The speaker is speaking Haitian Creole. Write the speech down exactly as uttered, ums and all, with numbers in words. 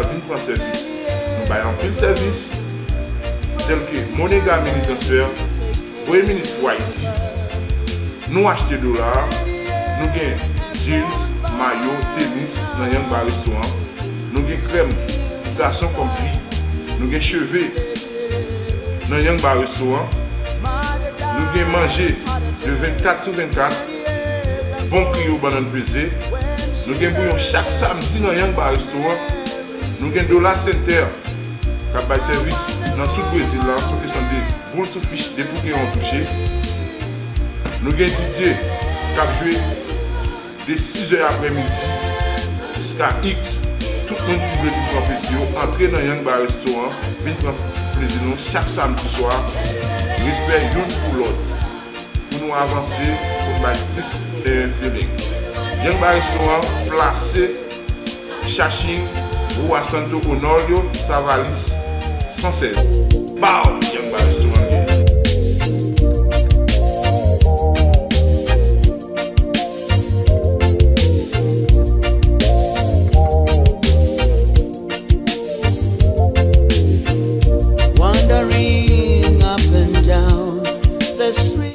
Vin pran sèvis. Nou bay anpil sèvis, tèlke MoneyGram Money Transfer, voye mini pou Ayiti. Nou achte dola, nou gen jeans, mayo, tenis nan Young Bar Restaurant. Nou gen krèm pou gason kòm fi. Nou gen cheve nan Young Bar Restaurant. Nou gen manje de vennkat sou vennkat. Bon pri yo bannann peze. Nou gen bouyon chak samdi nan Young Bar Restaurant. Nou gen Dola Center k ap bay sèvis nan tout Brezil la, se yon kesyon de boul sou fich depi w gen yon touche. Nou gen D J k ap jwe de sizè aprèmidi jiska X. Tout moun ki vle vin pran plezi yo, antre nan Young Bar Restaurant, vin pran plezi nou chak samdi swa. Respè youn pou lòt. Pou nou avanse, pou n bay plis, eh, feeling. Young Bar Restaurant plase Shashin, Rua Santo Honolio, Savalis san sèz. Bow! Young Bar